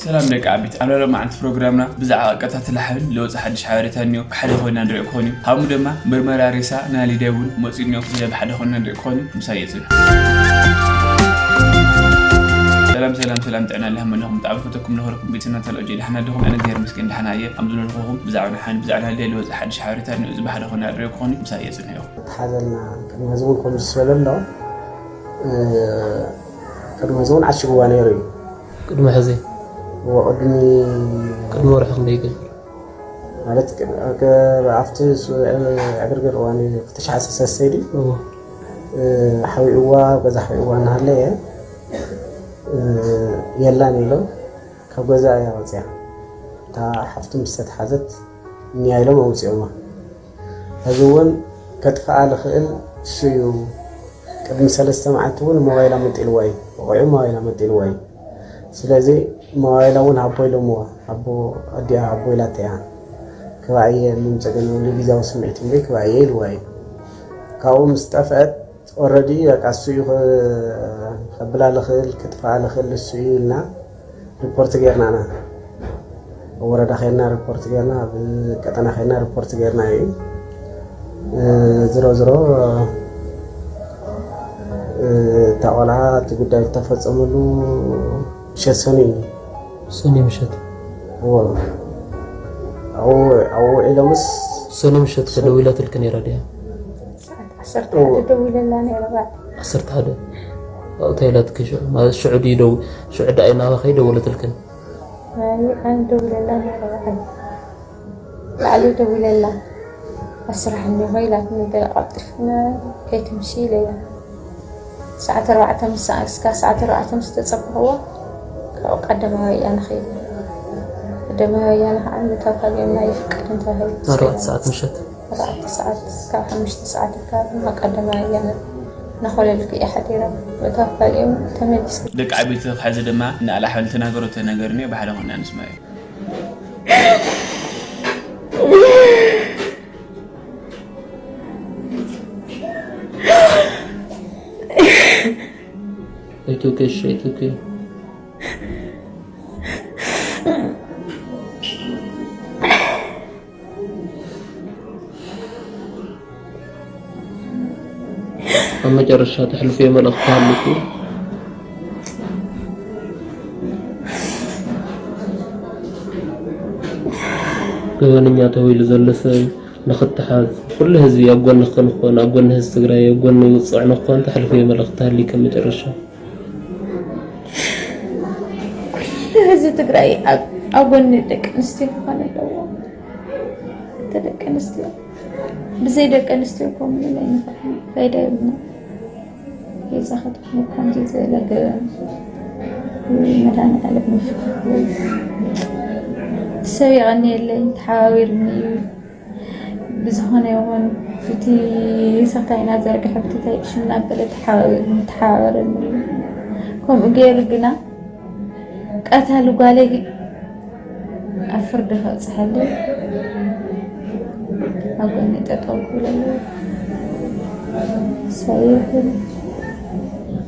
ሰላም ደቂ ዓቢት፣ ኣብ ሎማዓንቲ ፕሮግራምና ብዛዕባ ቀታትላ ሓብን ለውፂ ሓድሽ ሓበሬታ እኒኦ ብሓደ ኮይና ንሪኦ ክኾን እዩ። ሃሙ ድማ ምርመራ ሬሳ ናይ ሊደ እውን መፂኡ እኒኦ፣ እዚ ብሓደ ኮይና ንሪኦ ክኾን እዩ። ምሳይ የፅንሑ። ሰላም ሰላም ሰላም፣ ጥዕና ለህመ ኣለኹም ብጣዕሚ ፈተኩም ለኸልኩም ቤተሰብና ተለኦጀ ደሓና ዲኹም? ኣነ እግዚኣብሔር ይመስገን ደሓና እየ። ኣብ ዝነበርኩኹም ብዛዕባ ሓን ብዛዕባ ሊደ ለውፂ ሓድሽ ሓበሬታ እኒኦ፣ እዚ ብሓደ ኮይና ንሪኦ ክኾን እዩ። ምሳይ የፅንሑ። ተሓዘልና። ቅድሚ ሕዚ እውን ከምዚ ዝበለ ኣሎ። እ፣ ቅድሚ ሕዚ እውን ዓሽግዋ ነይሩ እዩ። ቅድሚ ሕዚ? እዎ፣ ቅድሚ ቅድሚ ወርሒ ክንደይ ይገብር? ማለት፣ ቅ-፣ ቅ-፣ ኣብቲ ሱ-፣ ዕግርግር እዋን እዩ፣ ክልተ ሽሕ ዓሰርተ ሰለስተ ድዩ? እዎ። እ፣ ሓዊእዋ፣ ገዛ ሓዊእዋ እናሃለየ፣ እ፣ የላን ኢሎም ካብ ገዛ እያ ወፅያ። እታ ሓፍቱ ምስ ተተሓዘት እኒኣ ኢሎም ኣውፅኦማ። ሕዚ እውን ከጥፍኣ ልኽእል እሱ እዩ። ቅድሚ ሰለስተ መዓልቲ እውን ሞባይላ መንጢልዋ እዩ። ወቒዑ ሞባይላ መንጢልዋ እዩ። ስለዚ ሞባይላ እውን ሃቦ ኢሎምዋ። ሃቦ፣ ኣዲኣ ሃቦ ኢላታ እያ። ክባእየ፣ ምንም ጸገም የብሉ፣ ግዝያዊ ስምዒት እምበይ ክባእየ ኢልዋ እዩ። ካብኡ ምስ ጠፍአት፣ ኦረዲ በቃ እሱ እዩ ከ-፣ ከብላ ልኽእል፣ ክጥፍኣ ልኽእል እሱ እዩ ኢልና ሪፖርት ጌርና ኢና። ኣብ ወረዳ ኸይድና ሪፖርት ጌርና፣ ኣብ ቀጠና ኸይድና ሪፖርት ጌርና እዩ። እ፣ ዝሮ ዝሮ፣ እ፣ እታ ቆልዓ እቲ ጉዳይ ዝተፈጸመሉ ምሸት ሰኑይ እዩ። ሰኑይ ምሸት? እዎ። ኣብኡ፣ ኣብኡ ውዒሎምስ ሰኑይ ምሸት ከ ደዊላትልኪ ነይራ ድያ? ሰዓት ዓሰርተ ሓደ ደዊለላ ነይራ። ዓሰርተ ሓደ? ኣብኡ እንታይ ኢላትኪ ሽዑ? ማለት ሽዑ ድዩ ደው-፣ ሽዑ ደኣ ናባኺ ደወለትልክን? ኣይ፣ ኣነ ደዊለላ ነይረ ባዕለይ። ባዕለይ ደዊለላ። ኣብ ስራሕ እኒሆ ኢላትኒ፣ ገለ ቀልጢፍና ከይትምሺ ኢለያ። ሰዓት ኣርባዕተ ምስ ሰዓ-፣ እስካብ ሰዓት ኣርባዕተ ምስ ተጸበኽዎ፣ ካብኡ ቀዳማይ ወያነ ኸይደ። ቀዳማይ ወያነ ኸዓ ነታ ካልኦም ናይ ፍቃድ እንተባሂሉ ኣርባዕተ ሰዓት ምሸት? ኣርባዕተ ሰዓት፣ ካብ ሓሙሽተ ሰዓት ኣካባቢ ናብ ቀዳማይ ወያነ እናኾለልኩ እየ ሓዲረ። በታ ካልኦም ተመሊሰ። ደቂ ዓበይቲ ክሕዚ ድማ ንኣላሕበል ተናገሮ ተነገርኒ ብሓደ ኮይና ንስማዮ። It's okay, እሺ፣ it's okay። ኣብ መጨረሻ ተሕልፍዮ መልእኽቲ ሃልኩ? ገበነኛ ተባሂሉ ዘሎ ሰብ ንኽተሓዝ፣ ኩሉ ህዝቢ ኣብ ጎንኺ ንኾን፣ ኣብ ጎኒ ህዝቢ ትግራይ፣ ኣብ ጎኒ ውፅዕ ንኾን ተሕልፍዮ መልእኽቲ ሃልዩ ከም መጨረሻ? ኩሉ ህዝቢ ትግራይ ኣብ፣ ኣብ ጎኒ ደቂ ኣንስትዮ ክኾን ኣለዎ። እቲ ደቂ ኣንስትዮ፣ ብዘይ ደቂ ኣንስትዮ ከምኡ ኢልና ኣይንኸድን። ፋይዳ የብሉን። ቤዛ ኸትኩን ከምዚ ዝበለ ገበን። መድኃኒዓለም ይፍትሐለይ። ሰብ የቐንየለይ፣ ተሓባቢርኒ እዩ። ብዝኾነ ይኹን፣ እቲ ሰታይና ዘርግሐ ብትታይ ሽም እናበለ ተሓባቢርኒ፣ ተሓባበረኒ። ከምኡ ገይሩ ግና ቀታሊ ጓለይ ኣብ ፍርዲ ከብፅሐለይ ኣብ ጎኒ ጠጠው ክብለለይ። ሰይፍን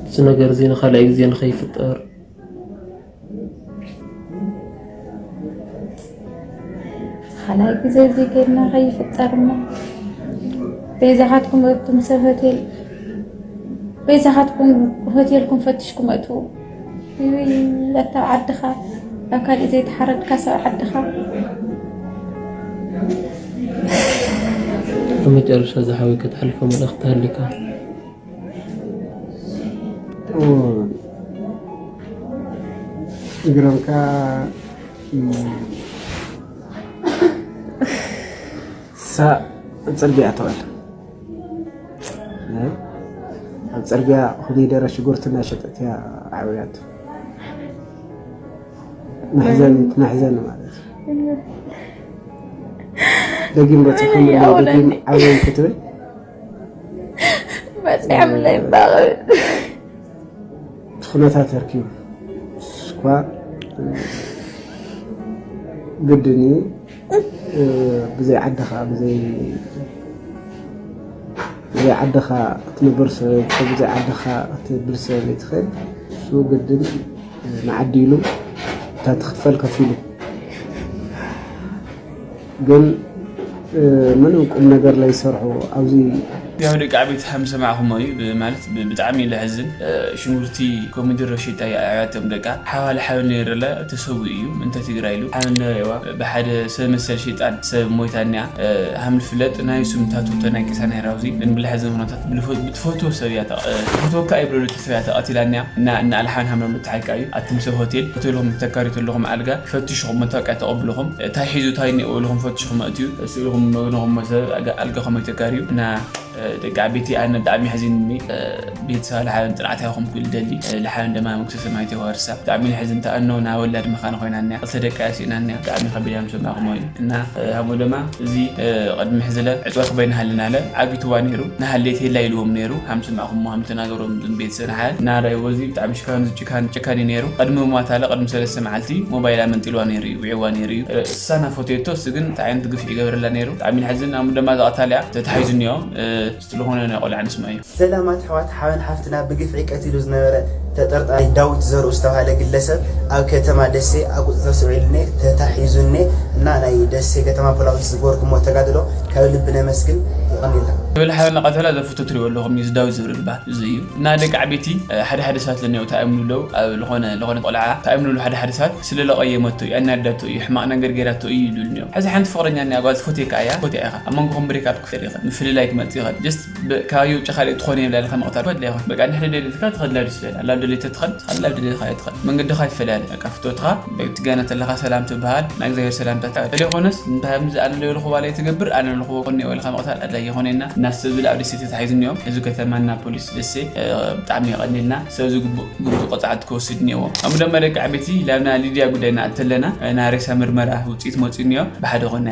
እዚ ነገር እዚ ንኻልኣይ ግዜ ንኸይፍጠር። ካልኣይ ግዜ እዚ ጌርና ከይፍጠር እሞ፣ በይዛኻትኩም እቱም ሰብ ሆቴል፣ በይዛኻትኩም ሆቴልኩም ፈትሽኩም እትዉ። ውይ፣ ኣታ ዓድኻ፣ ኣብ ካሊእ ዘይተሓረድካ ሰብ ዓድኻ። ኣብ መጨረሻ ዝሓወይ ከተሕልፎ መልእኽቲ ሃልዩካ? እዎ። እግረምካ፣ እም፣ ሳእ ኣብ ጽርግያ ትውዕል። እ? ኣብ ጽርግያ ኮሚደረ ሽጉርቲ እናሸጠት እያ ዓብያቶ። መሕዘን፣ መሕዘን ማለት እዩ። ደጊም በጽሖም ወይኔ ኣለዉ፣ ኣውለኒ። ደጊም ዓብዮም ክትብል። መጽኦም ለይባቕ። እቲ ኩነታት ኣርኪቡ። እስኳ ግድን እዩ። እ፣ ብዘይ ዓድኻ፣ ብዘይ፣ ብዘይ ዓድኻ ክትነብር ሰ-፣ ብዘይ ዓድኻ ክትብል ስለ ዘይትኽእል፣ እሱ ግድን ንዓዲ ኢሉ እታ ትኽፈል ከፊሉ ግን ምንም ቁም ነገር ላይ ሰርሑ ኣብዚ ያው ደቂ ዓበይቲ ከም ዝሰማዕኹሞ እዩ ብ- ማለት ብ- ብጣዕሚ ለሕዝን ሽንጉርቲ ኮሚደሮ ሸይጣ ኣዕያቶም ደቃ ሓዋለ ሓበን ነይርለ ተሰዊ እዩ እንተ ትግራይ ኢሉ ሓበን ነረዋ ብሓደ ሰብ መሰል ሸይጣን ሰብ ሞይታንያ ሃም ዝፍለጥ ናይ ስምታቱ ተናቂሳ ነይራ ኣብዚ ግን ብለሕዝን ኩነታት ብልፎ- ብትፈትዎ ሰብ እያ ተቐ- ብትፈትወካ ኣይብለሉ ሰብ እያ ተቐቲላንያ እና እና ኣልሓን ሃምሎም ብትሓይካ እዩ ኣትም ሰብ ሆቴል ሆቴልኹም ተካሪቱ ኣለኹም ኣልጋ ፈትሽኹም መታወቂያ ተቐብልኹም እንታይ ሒዙ እንታይ እኒኦ ኢልኹም ፈትሽኹም ኣእትዩ ስእልኹም መግንኹም መሰብ ኣልጋ ከመይ ተካርዩ እና ደቂ ዓበይቲ ኣነ ብጣዕሚ ሕዚንኒ ቤተሰባ ልሓበን ጥንዓት ያኹም ኩል ደሊ ልሓበን ደማ መንግስተ ሰማይ ተዋርሳ ብጣዕሚ ንሕዝን ተኣኖ ና ወላድ መኻን ኮይና እኒያ ክልተ ደቂ ኣስኢና እኒያ ብጣዕሚ ከቢድ ያም ሰማኹሞ እዩ እና ሃሞ ደማ እዚ ቅድሚ ሕዝለ ዕፅዋ ክበይ ንሃልና ለ ዓጊትዋ ነይሩ ንሃሌት የላ ኢልዎም ነይሩ ሃም ሰማኹሞ ሃም ተናገሮም ዝም ቤተሰብ ንሓል እና ራይዎ እዚ ብጣዕሚ ሽካን ዝጭካን ጭካን እዩ ነይሩ ቅድሚ ሞት ኣለ ቅድሚ ሰለስተ መዓልቲ ሞባይላ መንጢልዋ ነይሩ እዩ ውዕዋ ነይሩ እዩ እሳ ናፎቴቶ እሱ ግን እንታይ ዓይነት ግፍዒ ይገብረላ ነይሩ ብጣዕሚ ንሕዝን ኣሙ ደማ ዝቐታል እያ ተታሒዙ እኒኦ ስለኾነ ናይ ቆልዓ ንስማ እዩ ሰላማት ኣሕዋት ሓበን ሓፍትና ብግፍዒ ቀቲሉ ዝነበረ ተጠርጣሪ ዳዊት ዘርኡ ዝተባሃለ ግለሰብ ኣብ ከተማ ደሴ ኣብ ቁፅፅር ስር ውዒሉ እኒኤ ተታሒዙ እኒኤ እና ናይ ደሴ ከተማ ፖላዊስ ዝገበርኩሞ ተጋድሎ ካብ ልቢ ነመስግን የቐንየልና። ትብል ሓበን ቀተላ ዘፍቶ ትሪኦ ኣለኹም እዩ ዝዳዊት ዝብል ባህ እዚ እዩ እና ደቂ ዓበይቲ ሓደ ሓደ ሰባት ለኒኦ ተኣምኑ ለው ኣብ ዝኾነ ዝኾነ ቆልዓ ተኣምኑ ሓደ ሓደ ሰባት ስለለቐየመቶ እዩ ኣናዳቶ እዩ ሕማቕ ነገር ገይራቶ እዩ ይብሉ እኒኦ ሕዚ ሓንቲ ፍቕረኛ እኒኣ ጓል ትፎትየካ እያ ትፎትያ ኢኻ ኣብ መንጎኹም ብሬክ ኣብ ክፈል ይኽእል ምፍልላይ ክመፅእ ይኽእል just ብ- ካብ የውጭ ካልእ ትኾን የብላ ኢልካ ምቕታል ወድላ ይኹን በቃ ንሕደ ደልትካ ትኸድላ ድስበል ኣላ ደሌተ ትኸድ ትኸድላ ደሌትካ ትኸድ መንገድኻ ይፈላለ በቃ ፍቶትኻ ትጋነ ተለኻ ሰላም ትበሃል ናይ እግዚኣብሔር ሰላምታ ትበሃል ተለይኮነስ እንታይ ምዚ ኣነ ለበልኹ ባላ ትገብር ኣነ ለኹ ኮኒ ኢልካ ምቕታል ኣድላይ ይኾነና እናስብ ዝብል ኣብ ደሴ ተታሒዙ እኒኦም እዚ ከተማና ፖሊስ ደሴ ብጣዕሚ የቐኒልና ሰብ ዝግቡእ ግቡእ ቅፅዓት ክወስድ እኒዎ ኣሙ ደማ ደቂ ዓበይቲ ላብና ሊድያ ጉዳይ ንኣተለና ናሬሳ ምርመራ ውፅኢት መፅኡ እኒኦ ብሓደ ኮና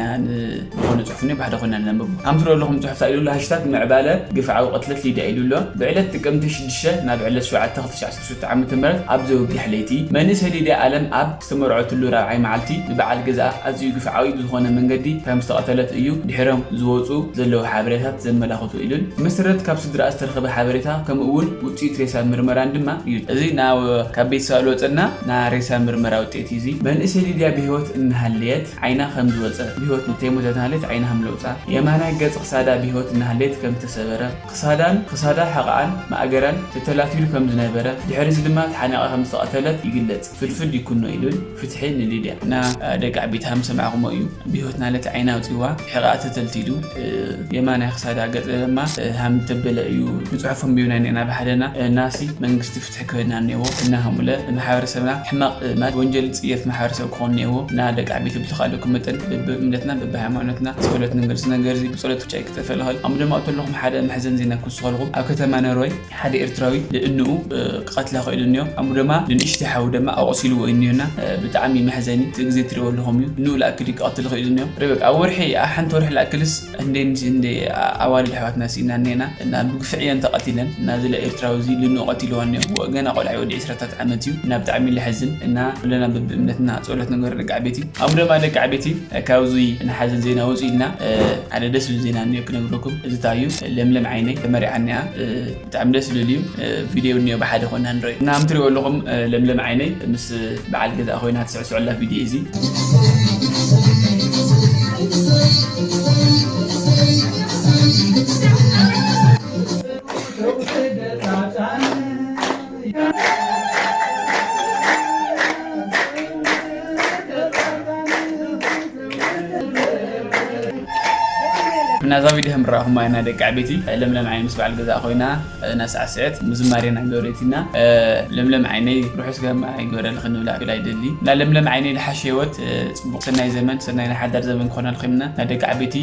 ዝኾነ ፅሑፍ እኒኦ ብሓደ ኮና ነንብቦ ኣምስሎ ኣለኹም ፅሑፍ ኢሉ ኣሎ ሃሽታግ ምዕባለ ግፍዓዊ ቅትለት ሊድያ ኢሉ ኣሎ ብዕለት ጥቅምቲ ሽዱሽተ ናብ ዕለት ሸውዓተ ክልተ ሺሕ ዓሰርተ ሸውዓተ ዓመተ ምህረት ኣብ ዘውግሕ ለይቲ መንእሰይ ሊድያ ኣለም ኣብ ዝተመርዐትሉ ራብዓይ መዓልቲ ብበዓል ገዝኣ ኣዝዩ ግፍዓዊ ብዝኾነ መንገዲ ከም ዝተቐተለት እዩ ድሕሮም ዝወፁ ዘለዉ ሓበሬታት ዘመላኽቱ ኢሉን ብመሰረት ካብ ስድራኣ ዝተረኸበ ሓበሬታ ከምኡ እውን ውፅኢት ሬሳ ምርመራን ድማ እዩ እዚ ናብ ካብ ቤተሰባ ዝወፀና ናይ ሬሳ ምርመራ ውፅኢት እዩ እዚ መንእሰይ ሊድያ ብህይወት እናሃለየት ዓይና ከም ዝወፀ ብህይወት እንተይሞተት እናሃለየት ዓይና ከም ለውፃ የማናይ ገፅ ክሳዳ ብህይወት እናሃለየት ከም ዝተሰበረ ክሳዳን ክሳዳ ሕቓኣን ማእገራን ተተላቲሉ ከም ዝነበረ ድሕሪ እዚ ድማ ተሓኒቓ ከም ዝተቐተለት ይግለጽ ፍልፍል ይኩኖ ኢሉን ፍትሒ ንሊድያ እና ደቂ ዓቢት ሃም ሰማዕኹሞ እዩ ብህይወት ናለት ዓይና ኣውፂዋ ሕቓኣ ተተልቲሉ የማናይ ክሳዳ ገፅ ድማ ሃም ተበለ እዩ ንፅሑፍ ኣንቢብና ኔና ብሓደና ናሲ መንግስቲ ፍትሒ ክህና እኒዎ እና ሃሙለ ንማሕበረሰብና ሕማቕ ማለት ወንጀል ፅየት ማሕበረሰብ ክኾን እኒዎ እና ደቂ ዓቢት ብዝኻለኩም መጠን ብእምነትና ብሃይማኖትና ፀሎት ንግርስ ነገር እዚ ብፀሎት ብቻ ይክተፈል ይኽእል ኣሙ ድማ እተለኹም ሓደ መሕዘን ዜና ክውስኸልኹም ኣብ ከተማ ነርወይ ሓደ ኤርትራዊ ንእንኡ ክቐትላ ክኢሉ እኒኦ ኣሙ ድማ ንንእሽተይ ሓው ድማ ኣቆሲልዎ እዩ እኒኦና ብጣዕሚ መሕዘኒ እቲ ግዜ ትሪእዎ ኣለኹም እዩ ንኡ ላእክል ክቐትል ክኢሉ እኒኦ ርበቅ ኣብ ወርሒ ኣብ ሓንቲ ወርሒ ላእክልስ እንዴ እንዴ ኣዋልድ ኣሕዋትና ስኢና እኒና እና ብግፍዒ እየን ተቐቲለን እና ዝለ ኤርትራዊ እዚ ልንኡ ቀቲልዋ እኒኦ ገና ቆልዓ ወዲ ዕስራታት ዓመት እዩ እና ብጣዕሚ ለሐዝን እና ኩለና በብእምነትና ጸሎት ንግበር ደቂ ዓበይቲ ኣሙ ደማ ደቂ ዓበይቲ ካብዚ ንሓዘን ዜና ወፂ ኢልና ሓደ ደስ ዝብል ዜና እኒኦ ክነግረኩም እዚ ታ እዩ ለምለም ዓይነይ ተመሪዓ እኒኣ ብጣዕሚ ደስ ዝብል እዩ ቪድዮ እኒኦ ብሓደ ኮይና ንርኢ እና ምትሪኦ ኣለኹም ለምለም ዓይነይ ምስ በዓል ገዛ ኮይና ትስዕስዐላ ቪድዮ እዚ ናዛ ቪድዮ ከም ረኣኹማ ኢና ደቂ ዓበይቲ ለምለም ዓይኒ ምስ በዓል ገዛ ኮይና እናሳዕስዐት ምዝማሬ እናገበረት ኢና ለምለም ዓይነይ ርሑስ ገማ ይግበረልኺ ንብላ ክብል ኣይደሊ እና ለምለም ዓይነይ ዝሓሸ ህይወት ፅቡቅ ሰናይ ዘመን ሰናይ ናይ ሓዳር ዘመን ክኾነልኺ ምና ናይ ደቂ ዓበይቲ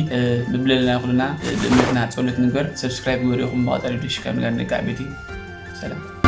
ብብለለና ኩልና ብእምነትና ፀሎት ንግበር ሰብስክራይብ ግበሩ ኢኹም ብቐፃሊ ደሽካ ንጋር ደቂ ዓበይቲ ሰላም